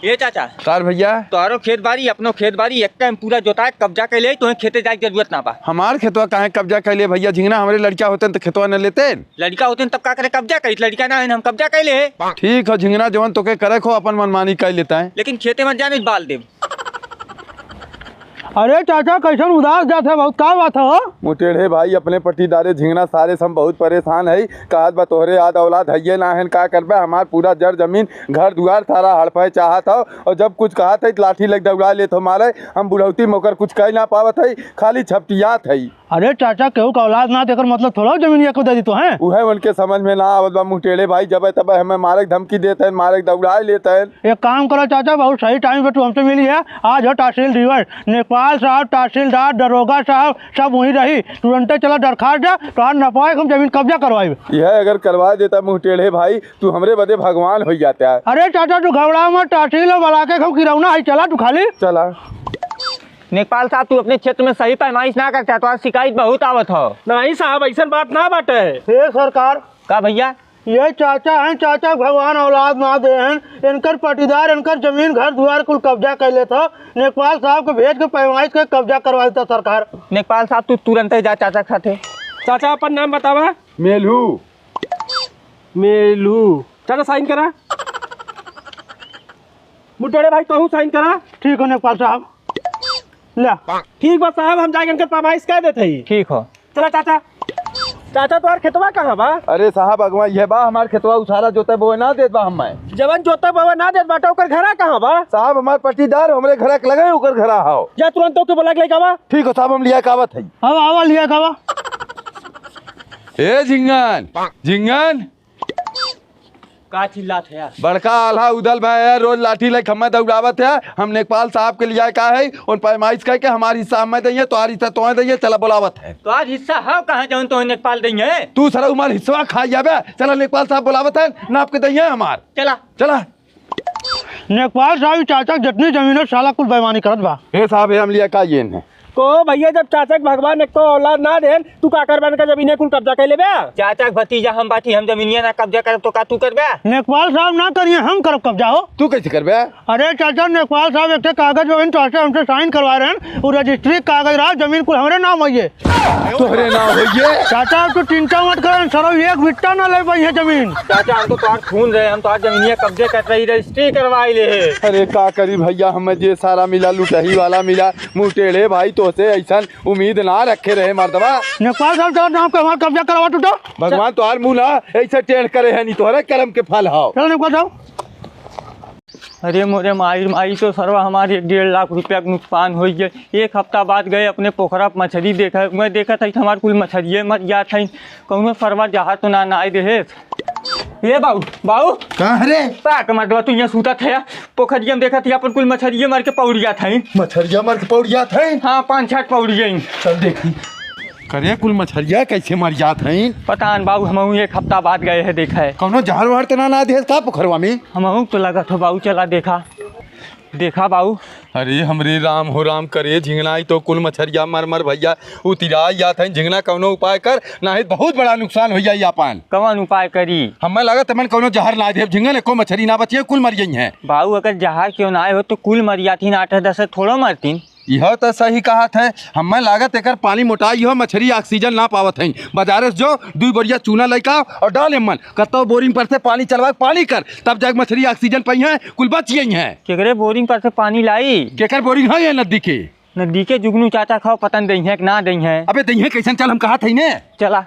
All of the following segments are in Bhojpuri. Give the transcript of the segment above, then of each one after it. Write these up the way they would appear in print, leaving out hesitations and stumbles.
ये चाचा तार भैया तोहरो खेत बाड़ी अपनो खेत बाड़ी एक टाइम पूरा जोता के कब्जा कर ले, तुम्हें खेते जाए के जरूरत ना बा। हमार खेतवा काहे कब्जा कैले भैया? झिंगना हमारे लड़का होते तो खेतवा न लेते। लड़का होते तब का करे कब्जा करी, लड़का ना है हम कब्जा कर ले। ठीक हो झिंगना, जवन तोके करे खो अपन मनमानी कर लेता है, लेकिन खेते में जाने बाल देव। अरे चाचा कैसन उदास जाते बहुत, का बात हो? मुटेढ़े भाई अपने पट्टीदारे झिंगना सारे हम बहुत परेशान है। कहत बा तोहरे याद औलाद है ना है, का करबे? हमार पूरा जर जमीन घर दुआर सारा हड़पे चाहत हो, और जब कुछ कहत है लाठी लग दौड़ा लेत हो मारे। हम बुढ़ौती में ओकर कुछ कह ना पावत है, खाली छपटियात है। अरे चाचा केहू का औलाद ना देकर मतलब थोड़ा जमीन को दे दी तो है। उहे उनके समझ में ना आवत बा मुटेढ़े भाई, जब तब हमें मारे धमकी देते हैं, मारे दौड़ा लेते हैं। एक काम करो चाचा, बहुत सही टाइम पे तू हमसे मिली है। आज हो तहसील दिवस, नेपाल साहब तहसीलदार दरोगा साहब सब वहीं रही, तुरंत चला दरखास्त दे तो आज नपाए हम जमीन कब्जा करवाई। यह अगर करवा देता मुँह टेढ़े भाई तू हमरे बदे भगवान हो जाता है। अरे चाचा तू घबरा मत, तहसील बला के हम किरौना है, चला तू खाली चला। नेपाल साहब तू अपने क्षेत्र में सही पैमाइश ना करता तो आज शिकायत बहुत आवत हो। नहीं साहब ऐसा बात ना बाटे। हे सरकार का भैया ये चाचा हैं, चाचा भगवान औलाद ना दे हैं, इनकर पटीदार इनकर जमीन घर द्वार कुल कब्जा कर लेता। नेपाल साहब को भेज के पैमाइश के कब्जा करवा देता सरकार। नेपाल साहब तू तुरंत जा चाचा खाते। चाचा अपन नाम बतावा। मेलू। मेलू चाचा साइन करा। मुटेड़े भाई कहूँ साइन करा। ठीक है नेपाल साहब ला। ठीक बा साहब, हम जाके इनकर पैमाइश कर देते ही। ठीक हो चला चाचा। चाचा तुम्हार खेतवा कहाँ बा? अरे साहब अगवा ये बा हमार खेतवा उसारा जोते बोए ना देत बा हमें। जवन जोते बोए ना देत बाटा ओकर घरा कहाँ बा? साहब हमार पट्टीदार हमरे घरा के लगे ओकर घरा हाओ। जा तुरंत ओके बोला के लेके आवा। ठीक हो साहब हम लिया के आवत है। अब आवा लिया के आवा। ए झिंगन झिंगन का चिल्लात है यार? बड़का आल्हा उदल भाई है, रोज लाठी ले खम्मा दौड़ावत है। हम नेपाल साहब के लिए का है उन पैमाइश कह के हमारी हिस्सा हमें दिए तुम्हारी हिस्सा तुम्हें दिए, चला बुलावत है। तो आज हिस्सा है कहाँ जाऊँ तो नेपाल देंगे? तू सारा उमार हिस्सा खा जाबे। चला नेपाल साहब बुलावत है नाप के दिए हमार। चला चला। नेपाल साहब चाचा जितनी जमीन है साला कुल बेईमानी करत बा। हे साहब हम लिया का ये है को भैया, जब चाचा भगवान एक औलाद ना देन तू का कर बन का जमीन कुल कब्जा कर लेबे? चाचा के भतीजा हम बाटी, हम जमीनिया ना कब्जा करब तो का तू करबे? नेपाल साहब ना करिए हम करब कब्जा हो। तू कैसे करबे? अरे चाचा नेपाल साहब एक कागज में तो हमसे साइन करवा रहे हैं, वो रजिस्ट्री कागज रहा जमीन कुल हमरे नाम होइए। तोहरे नाम होइए? चाचा तू चिंता मत कर, सरो एक बिट्टा ना ले पाई है जमीन। चाचा हमको तो आज खून रहे, हम तो आज जमीनिया कब्जे कर रही रजिस्ट्री करवाई ले। अरे का करी भैया, हमें जे सारा मिला लुटही वाला मिला। मुँह टेढ़े भाई तो से ऐसा उम्मीद ना रखे रहे मर्दवा। नेपाल साहब चलो नाम के हमार कब्जा करवा टूटो। भगवान तोहार मुँह ना ऐसे टेढ़ करे है नहीं तोहरे कर्म के फल हाओ। चलो नेपाल साहब। अरे मोरे माई माई तो सरवा हमारे 1.5 लाख रुपया के नुकसान हो गए। एक हफ्ता बाद गए अपने पोखरा पर मछली देखा, मैं देखा था हमारे कुल मछलिए मर गया था। कहूँ सरवा जहाँ तो ना आए रहे। ये बाबू बाबू कहाँ रे? पाक मर्दवा तू यहाँ सूता था, पोखरिया में देखा थी अपन कुल मछलिए मर के पौड़ गया था। मछलिया मर के पौड़ गया था? हाँ 5-6 पौड़ गई। चल देखी करे कुल मछलिया कैसे मर जात हैं। पता न बाबू, हम एक हफ्ता बाद गए है देखा है। कौनो जहर वहर तना ना दे का पोखरवा में? हम तो लगा था बाबू, चला देखा देखा बाबू। अरे हमरे राम हो राम करे झिंगना तो कुल मछरिया मर मर भैया उतिरा जात है। झिंगना कौनो उपाय कर ना ही बहुत बड़ा नुकसान हो जाई अपन। कौन उपाय करी? हमें लागत मन कौनो जहर ना दे झिंगन, एको मछली ना बचिए कुल मर गई है। बाबू अगर जहर क्यों ना आए हो तो कुल मर जाती, 8-10 थोड़ा मरती। यह तो सही कहा था। हमें लागत एकर पानी मोटाई हो मछली ऑक्सीजन ना पावत है। बाजार से जो 2 बोरिया चूना लेकर और डाल मन कतो बोरिंग पर से पानी चलवा पानी कर, तब जाके मछली ऑक्सीजन पाई है कुल बच गई है। केकरे बोरिंग पर से पानी लाई? केकर बोरिंग है ये नदी के? नदी के जुगनू चाचा खाओ पतन दही है कि ना दही है। अबे दही है कैसे चल हम कहा थे ने चला।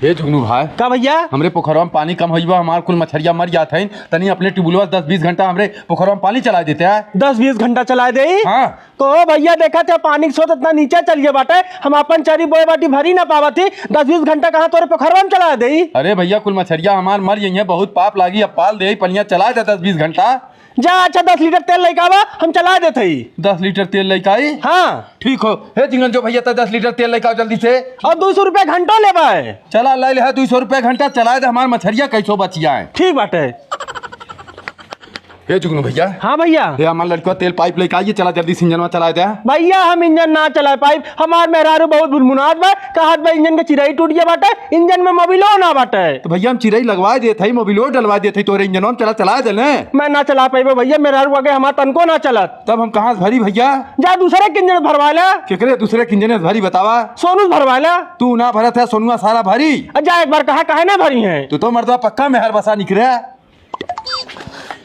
हे जुगनू भाई का भैया हमरे पोखरवा में पानी कम होइबा, हमार कुल मछलिया मर जात है। तनी अपने ट्यूबवेल 10-20 घंटा हमरे पोखरवा में पानी चला देते हैं। 10-20 घंटा चला दे? हाँ। तो भैया देखा थे पानी के स्रोत इतना नीचे चल गया बाटे, हम अपन चरी बोए बाटी भरी ना पावा थी। 10-20 घंटा कहाँ तोरे पोखरवा में चला दे? अरे भैया कुल मछलिया हमार मर गई है, बहुत पाप लागी। अब पाल दे पनिया चला दे 10-20 घंटा। जा अच्छा 10 लीटर तेल लेके आवा हम चला देते ही। 10 लीटर तेल लेके आई? हाँ ठीक हो। हे जिंगन जो भैया 10 लीटर तेल लेके आओ जल्दी से। और 200 रुपया घंटा लेबा? चला ले ले 200 रुपया घंटा चला दे, हमार मछलिया कैसो बच जाए। ठीक बाटे। हे जुगनू भैया। हाँ भैया। हे हमार लड़का तेल पाइप लेके आइए, चला जल्दी से इंजनवा चला दे। भैया हम इंजन ना चला पाइप, हमार मेहरारू बहुत बुनबुनात बा, कहत बा इंजन के चिरई टूट गया बाटे, इंजन में मोबिलो ना बाटे। तो भैया हम चिरई लगवा देत हई, मोबिलो डलवा देत हई तोरे इंजनवा में, चला चला दे ने। मैं ना चला पाइबे भैया, मेहरारू आगे हमार तनको ना चलत। तब हम कहाँ से भरी भैया? जा दूसरे के इंजन भरवा ले। केकरे दूसरे के इंजन भरी बतावा? सोनू भरवा ले। तू ना भरत है, सोनुआ सारा भरी। जा एक बार कहा काहे ना भरी है? तू तो मर्दा पक्का मेहर बसा निकले।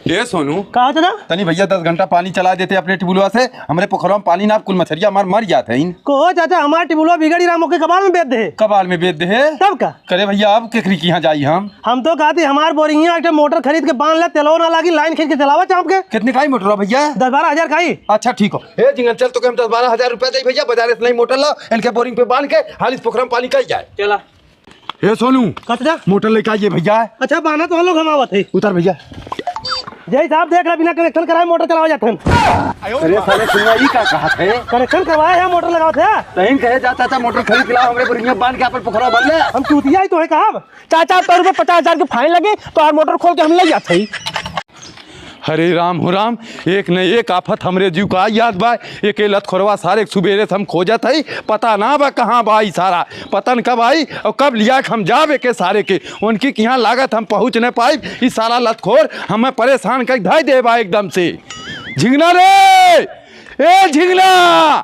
ये सोनू कहा था तनी भैया 10 घंटा पानी चला देते अपने टिबुलवा से, हमरे पोखरवा में पानी ना कुल मछरिया हमार मर जात है। को चाचा हमार टिबुलवा बिगड़ी रहा, मोके कबाड़ में बेच दे। कबाड़ में बेच दे तब का करे भैया? अब केकरी की यहाँ जाई हम? हम तो कहते हमार बोरिंग एक मोटर खरीद के बांध ले, तेलो ना लागी, लाइन खींच के चलावा चाँप के। कितने खाई मोटर भैया? 10-12 हजार खाई। अच्छा ठीक हो। ए जिंगल चल तो हम 10-12 हजार रुपया दे भैया, बाजार से नई मोटर लाओ, इनके बोरिंग पे बांध के हाल इस पोखरा में पानी कई जाए। चला ए सोनू मोटर लेके आइए भैया। अच्छा बाना तो हम लोग हम आवत है। उतर भैया। जय साहब देख रहा बिना कनेक्शन कराए मोटर चलावा जाते हैं। अरे साले सुनवा ई का कहत है? कनेक्शन करवाए है मोटर लगावत है। तहिन कहे जा चाचा मोटर खरीद के लाओ, हमरे बोरिंग में बांध के अपन पोखरा बन ले। हम चूतिया ही तो है कहा। चाचा तोर पे 50,000 के फाइन लगे तो और मोटर खोल के हम ले जाते हैं। हरे राम हो राम, एक न एक आफत हमरे जीव का याद बा। एक लत खोरवा सारे सुबेरे से हम खोजत है, पता ना बा कहाँ बा ई सारा, पतन कब आई और कब लिया हम जाबे के सारे के उनकी यहाँ लागत हम पहुँच न पाई। ई सारा लतखोर हमें परेशान कर धाई दे बा एकदम से। झिंगना रे, ए झिंगना,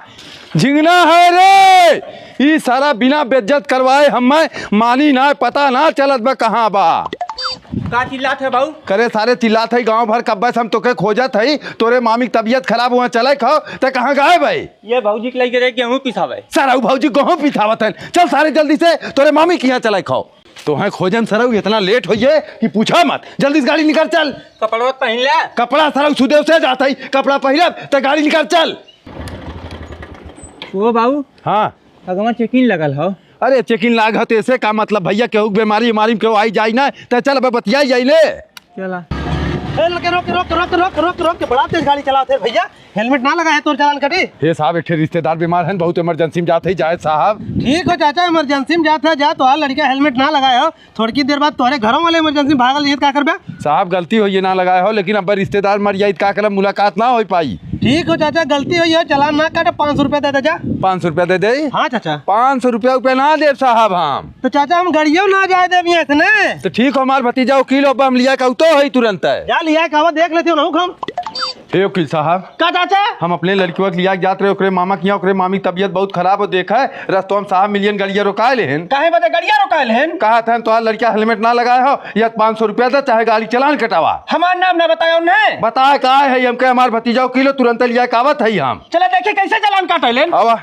झिंगना है रे, ई सारा बिना बेज्जत करवाए हमें मानी ना, पता ना चलत बा कहाँ बा। का चिल्लात है बाबू? करे सारे चिल्लात है गांव भर कब्बे से हम तोके खोजत है, तोरे मामी की तबीयत खराब हुआ चले खाओ ते कहाँ गए भाई? ये भौजी के लगे रहे गेहूं पिसावे। सारा भौजी गेहूं पिसावत है, चल सारे जल्दी से तोरे मामी के यहाँ चले खाओ। तो है खोजन सर इतना लेट होइए कि पूछा मत, जल्दी से गाड़ी निकाल चल। कपड़ा पहन ले। कपड़ा सारा सुदेव से जाता है, कपड़ा पहन तो गाड़ी निकाल चल। ओ बाबू। हाँ अगवा चेकिंग लगल हो। अरे चेकिंग लाग हो तो ऐसे का मतलब भैया, केहू बीमारी उमारी केहू आई जाई ना तो चल अब बतिया जाई ले। चला ए लड़के रोक रोक रोक रोक रोक रोक के बड़ा तेज गाड़ी चलाते भैया, हेलमेट ना लगाए तो चालान कटी। हे साहब एक रिश्तेदार बीमार हैं, बहुत इमरजेंसी में जाते ही जाए साहब। ठीक हो चाचा इमरजेंसी में जाते जा, तो लड़का हेलमेट ना लगाए हो, थोड़ी देर बाद तुम्हारे घरों वाले इमरजेंसी में भागल नहीं का करबे? साहब गलती हो ये ना लगाए हो, लेकिन अब रिश्तेदार मर जाए का करब, मुलाकात ना हो पाई। ठीक हो चाचा गलती हुई है, चालान ना काटे, 500 रुपया दे दे जा। 500 रुपया दे दे? हाँ चाचा। 500 रुपया रुपया ना दे साहब हम। तो चाचा हम गाड़ियों ना जाए देव इतने। तो ठीक हो हमार भतीजा वकील अब हम लिया का तो है तुरंत है। जा लिया का देख लेती हूँ हम। हे वकील साहब। का चाचा? हम अपने लड़कियों के लिया जात रहे, ओकरे मामा के यहाँ, ओकरे मामी की तबीयत बहुत खराब हो, देखा है रस्तों में साहब मिलियन गड़िया रोकाए लेहन। काहे बदे गड़िया रोकाए लेहन? कहा था तो लड़किया हेलमेट ना लगाए हो या 500 रुपया दे चाहे गाड़ी चलान कटावा। हमार नाम ना बताया उन्हें? बताया का है हमके, हमार भतीजा वकील तुरंत लिया कावत है हम। चला देखिए कैसे चालान काटे लेन। आवा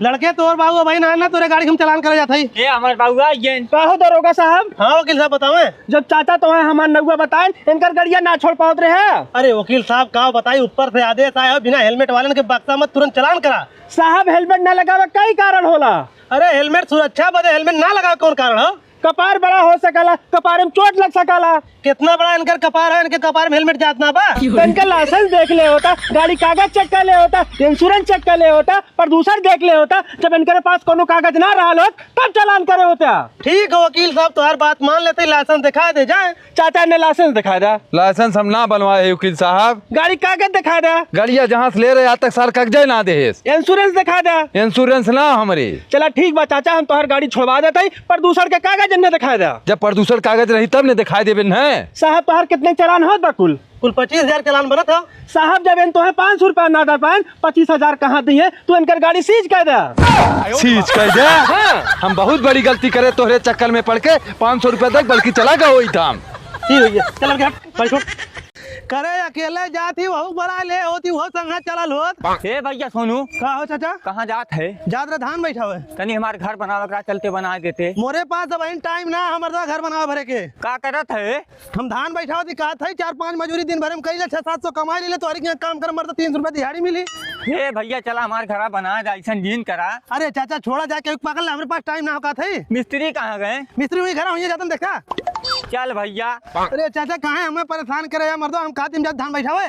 लड़के तोर बाबू भाई ना ना तोरे गाड़ी हम चालान करे जात है। ए हमार बाबू आ गए। का हो दरोगा साहब? हाँ वकील साहब बतावे। जब चाचा तो है हमार नौवा बताए इनकर गाड़िया ना छोड़ पावत रहे हैं। अरे वकील साहब का बताई, ऊपर से आदेश आया हो बिना हेलमेट वाले के बक्सा मत तुरंत चालान करा। साहब हेलमेट ना लगावे कई कारण होला। अरे हेलमेट सुरक्षा बदे, हेलमेट ना लगावे कौन कारण हो? कपार बड़ा हो सकला, कपार में चोट लग सकला। कितना बड़ा इनकर कपार है, इनके कपार में हेलमेट जात ना बा। तो इनका लाइसेंस देख ले होता, गाड़ी कागज चेक कर ले होता, इंश्योरेंस चेक कर ले होता, प्रदूषण देख ले होता। जब इनके पास कोनो कागज ना रहा हो तब चालान करे होता। ठीक है वकील साहब तुम्हारी बात मान लेते, लाइसेंस दिखा दे जाए। चाचा ने लाइसेंस दिखा दा। लाइसेंस हम ना बनवाए वकील साहब। गाड़ी कागज दिखा दा। गाड़िया जहाँ से ले रहे आज तक साल कागज ना दे। इंश्योरेंस दिखा दा। इंश्योरेंस ना हमारे। चला ठीक बा चाचा हम तुम्हारी गाड़ी छोड़वा देते, प्रदूषण के कागज ने दिखा दे। जब प्रदूषण कागज रही तब ने दिखाई देबे न। साहब तोहार कितने चालान होत बा? कुल कुल 25,000 चालान बनत हो। साहब जब इन तोहे 500 रुपया ना दे पाए, 25,000 कहाँ दिए, तू इनकर गाड़ी सीज कर दे। सीज कर दे? हाँ। हम बहुत बड़ी गलती करे तोहरे चक्कर में पड़ के 500 रुपया तक बल्कि चला गया वही दाम। चल करे अकेले जाती वहु बड़ा ले होती वह संगा चलल होत। ए भैया सोनू। का हो चाचा? कहाँ जात है? जात रहे धान बैठा हुए। तनी हमारे घर बनावे करा चलते बना देते। मोरे पास अब टाइम ना हमर घर बनावे भरे के। का करत है? हम धान बैठा होती कहत है 4-5 मजूरी दिन भर में कई 600-700 कमाई ले, तो काम कर मर तो 300 रुपया दिहाड़ी मिली। हे भैया चला हमारे घर बना दे, ऐसा दिन करा। अरे चाचा छोड़ा जाके पागल, हमारे पास टाइम ना हो। है मिस्त्री कहाँ गए? मिस्त्री वही घर हुई जाता देखा। चल भैया। अरे चाचा कहाँ हमें परेशान करे यार मर्दो, हम खातिर जात धान बैठावे।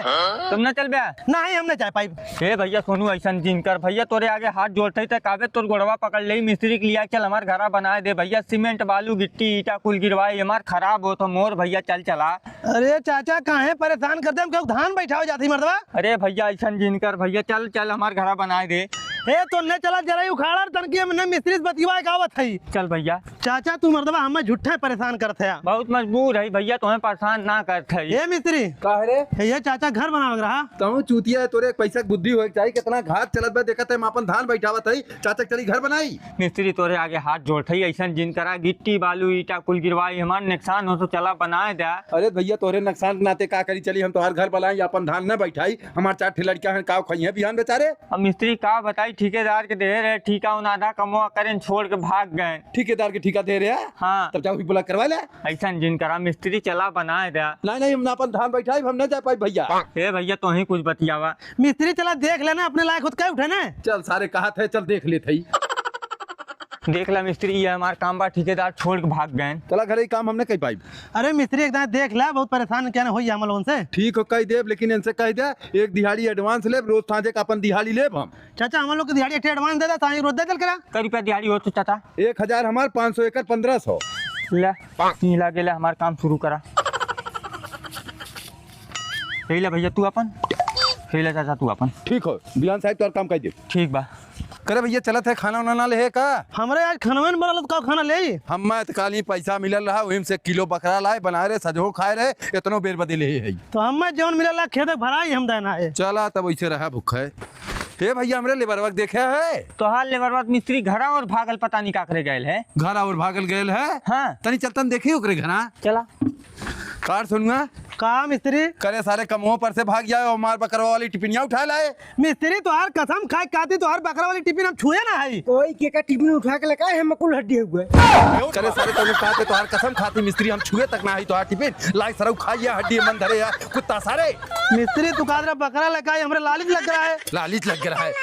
तुम ना चल बे? नहीं हमने चाय पाई। हे भैया सोनू ऐसा जिनकर भैया तोरे आगे हाथ जोड़ते त काबे तोर गोड़वा पकड़ ले, मिस्त्री के लिया चल हमार घरा बनाए दे भैया, सीमेंट बालू गिट्टी ईटा कुल गिरवाए, हमार खराब हो तो मोर भैया चल चला। अरे चाचा काहे परेशान करते, हम क्यों धान बैठावे जाती मर्दवा। अरे भैया ऐसा जिनकर भैया चल चल हमार घरा बनाए दे। ए तो ने चला जरा उखाड़ा तनकी हमने मिस्त्री से बतिवा के आवत है। चल भैया। चाचा तू मर्दवा हमें झूठा परेशान करत है। बहुत मजबूर है भैया, तुम्हें परेशान ना करत है। ए मिस्त्री का रे? ये चाचा घर बनावे रहा। तहु चूतिया है, तोरे एक पैसा के बुद्धि होए के चाहिए, कितना घात चलत बा देखत है, हम अपन धान बैठावत है, चाचा चली घर बनाई। मिस्त्री तोरे आगे हाथ जोड़त है, ऐसा जिन करा गिट्टी बालू ईटा कुल गिरवाई, हमार नुकसान हो तो चला बनाए दे। अरे भैया तोरे नुकसान के नाते का करी, चली हम तोहार घर बनाई अपन धान न बैठाई, हमार चार ठे लड़का हैं का खई है बिहान बेचारे। अब मिस्त्री का बताई, ठेकेदार के दे रहे ठीका, उन आधा कमवा करें छोड़ के भाग गए। ठेकेदार के ठीका दे रहे हैं? हाँ। तब जाओ बोला करवा ले। ऐसा जिन करा मिस्त्री चला बनाए दे। नहीं नहीं हम अपन धान बैठाई, हम न जा पाई भैया। हे भैया तो ही कुछ बतियावा। मिस्त्री चला देख लेना अपने लायक खुद का उठे ना। चल सारे कहा थे चल देख लेते ही। देख ला मिस्त्री ये हमार काम बा, ठेकेदार छोड़ के भाग गए। चला घरे काम हमने कही पाई। अरे मिस्त्री एकदम देख ला, बहुत परेशान क्या हो हम लोगन से। ठीक हो कह देब, लेकिन इनसे कह दे एक दिहाड़ी एडवांस लेब, रोज साँझे का अपन दिहाड़ी लेब हम। चाचा हम लोग की दिहाड़ी एक एडवांस दे दे, साँझे रोज दे चल करा। कै रुपया दिहाड़ी हो तो चाचा? 1000 हमार, 500 एकड़ 1500। ले नीला गेला हमार काम शुरू करा। ले भैया तू अपन, ले चाचा तू अपन। ठीक हो बिहान साहब तोर काम कह दे। ठीक बा। करे भैया चलत है, खाना उना ना ले का? हमरे आज खाना में बनल का खाना ले। हम तो काली पैसा मिलल रहा वही से किलो बकरा लाए बना रहे सजो खाए रहे, इतनो बेर बदले है। तो हम जौन मिलल खेत भराई हम देना है। चला तब वैसे रहा भूखा है। हे भैया हमरे लेबरवा देखे है? तो हाल लेबरवा मिस्त्री घरा और भागल पता नहीं का करे गए है। घरा और भागल गए है? हाँ। तनी चलतन देखी ओकरे घरा। चला। कार सुनुआ का मिस्त्री करे सारे कमों पर से भाग जाए और मार बकरवा वाली टिपिनिया उठा लाए। मिस्त्री तोहार कसम खाए काती तोहार बकरा वाली टिपिन हम छुए ना है। कोई के का टिपिन उठा के लगाए हम कुल हड्डी हुए। करे सारे तने खाते तोहार कसम खाती मिस्त्री हम छुए तक ना है तोहार टिपिन लाए सरऊ खाइया हड्डी मन धरे या कुत्ता सारे। मिस्त्री तू कादरा बकरा लगाए हमरे लालच लग रहा है। लालच लग रहा है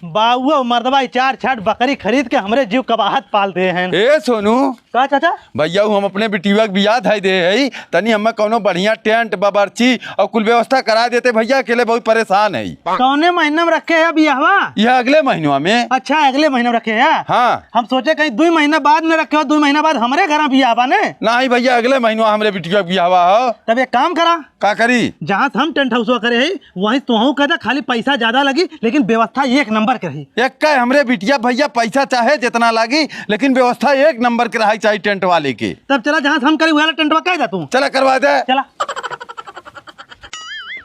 बाबू मर्दबा 4 छठ बकरी खरीद के हमरे जीव कबाहत पाल दे हैं। ए सोनू का चाचा? भैया हम अपने बिटिया के बियाह धाई दे है, तनी हमें कोनो बढ़िया टेंट बावर्ची और कुल व्यवस्था करा देते भैया, अकेले बहुत परेशान है। कौने महीना में रखे है बियाहवा? यह अगले महीनवा में। अच्छा अगले महीना में रखे है। हाँ हम सोचे कहीं 2 महीना बाद में रखे हो, 2 महीना बाद हमारे घर बियाहवा ने। नहीं भैया अगले महीना हमारे बिटिया के बियाहवा हो। तब एक काम करा। का करी? जहाँ हम टेंट हाउस करे है वहीं तुहू कहता, खाली पैसा ज्यादा लगी लेकिन व्यवस्था एक नंबर के रही। एक हमरे बिटिया भैया पैसा चाहे जितना लागी लेकिन व्यवस्था एक नंबर के रही चाहिए टेंट वाले के। तब चला जहाँ हम करी वाला टेंट कह जा तू। चला करवा दे। चला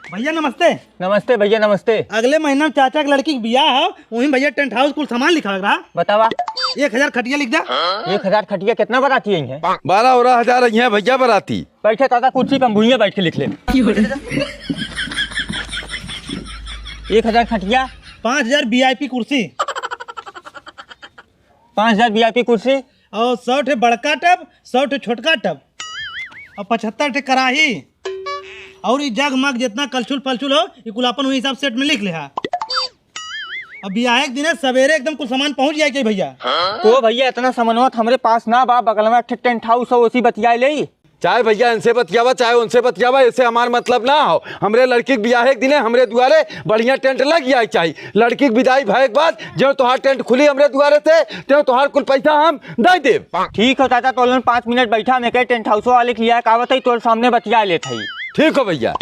भैया नमस्ते। नमस्ते भैया नमस्ते। अगले महीना में चाचा के लड़की के बियाह है, वहीं भैया टेंट हाउस कुल सामान लिखा रहा। बतावा। 1000 खटिया लिख जा। 1000 खटिया कितना बराती है? 12 हजार है भैया बराती। बैठे दादा कुर्सी पर भूइया बैठ के लिख ले। 1000 खटिया, 5000 VIP कुर्सी, 5000 VIP कुर्सी और 100 ठे बड़का टब, 100 ठे छोटका टब और 75 ठे कराही और ये जग मग जितना कलछुल पलछुल हो ये कुल अपन वही हिसाब सेट में लिख लिहा। अब बियाह के दिन सवेरे एकदम कुल सामान पहुंच जाए भैया। तो भैया इतना सामान हमरे पास ना बा, बगल में टेंट हाउस हो उसी बतिया ले। चाहे भैया इनसे बतियावा चाहे उनसे बतियावा, ऐसे हमार मतलब ना हो। हमरे लड़की के बियाह के दिने हमरे दुआरे बढ़िया टेंट लग जाए चाहिए। लड़की के विदाई भय के बाद जो तोहार टेंट खुली हमरे दुआरे से त्यो तोहार कुल पैसा हम दे देब। ठीक हो चाचा, तो 5 मिनट बैठा मैं टेंट हाउस वाले के लिया कावत है तोर सामने बतिया लेत है। ठीक हो भैया।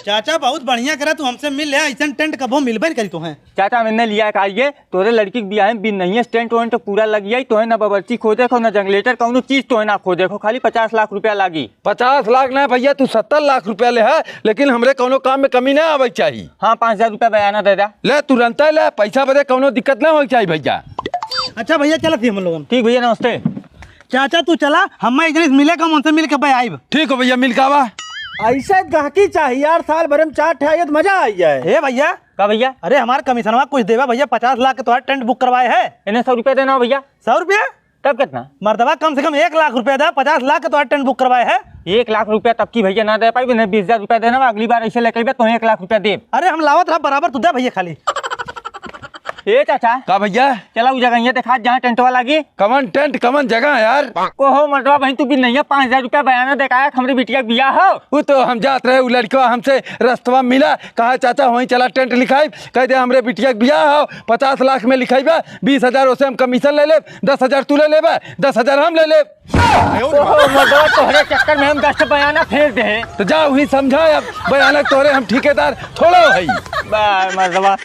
चाचा बहुत बढ़िया करा तू हमसे मिल ले, ऐसा टेंट कबो मिलबे करी तो है। चाचा मैंने लिया कालिए तोरे लड़की के बियाह में बिन नहीं टेंट वेंट पूरा लग जाई, तो ना बावर्ची खोदे को ना जनरेटर कौनो चीज तो ना खोदे को, खाली 50 लाख रुपया लागी। 50 लाख ना भैया तू 70 लाख रुपया ले है, लेकिन हमरे कौनो काम में कमी ना आवे चाहिए। हाँ 5000 रुपया बयाना दे दा। ले तुरंत ले, पैसा बदे कौनो दिक्कत ना हो चाहिए भैया। अच्छा भैया चलत हम लोगन। ठीक भैया नमस्ते। चाचा तू चला, हम एक जन मिले कम उनसे मिल के आइब। ठीक हो भैया मिल के आवा। ऐसे गहकी चाहिए यार, साल भर में 4 ठे तो मजा आई जाए। हे भैया। का भैया? अरे हमारे कमीशनवा कुछ देवा भैया, 50 लाख के तुम्हारा टेंट बुक करवाए है। इन्हें 100 रुपया देना हो भैया। 100 रुपया? तब कितना? मर्दबा कम से कम 1 लाख रुपया दे, 50 लाख के तुम्हारा टेंट बुक करवाए है। 1 लाख रुपया तब की भैया ना दे पाई, 20,000 रुपया देना, अगली बार ऐसे लेकर तो 1 लाख रुपया दे। अरे हम लावत रहा बराबर, तू दे भैया खाली। ए चाचा, का भैया? चला उ जगह देखा जहाँ टेंटवा लगी। कमन टेंट कमन जगह यार? ओहो मर्दवा बहन, तू भी नहीं 5000 रुपया बयाना देखाया, हमरे बिटिया के बियाह हो। वो तो हम जात रहे, उ लड़का हमसे रस्तवा मिला, कहा चाचा वहीं चला टेंट लिखाई, कह दे हमरे बिटिया के बियाह हो, 50 लाख में लिखाइबा, 20,000 उसे हम कमीशन ले लेब, 10,000 तू ले लेबा, 10,000 हम ले लेब। ओहो मर्दवा, तोहरे चक्कर में हम 10 बयाना फेर दे। तो जा वही समझा, अब बयाना तोहरे हम ठेकेदार थोड़ो है। बा मर्दवा।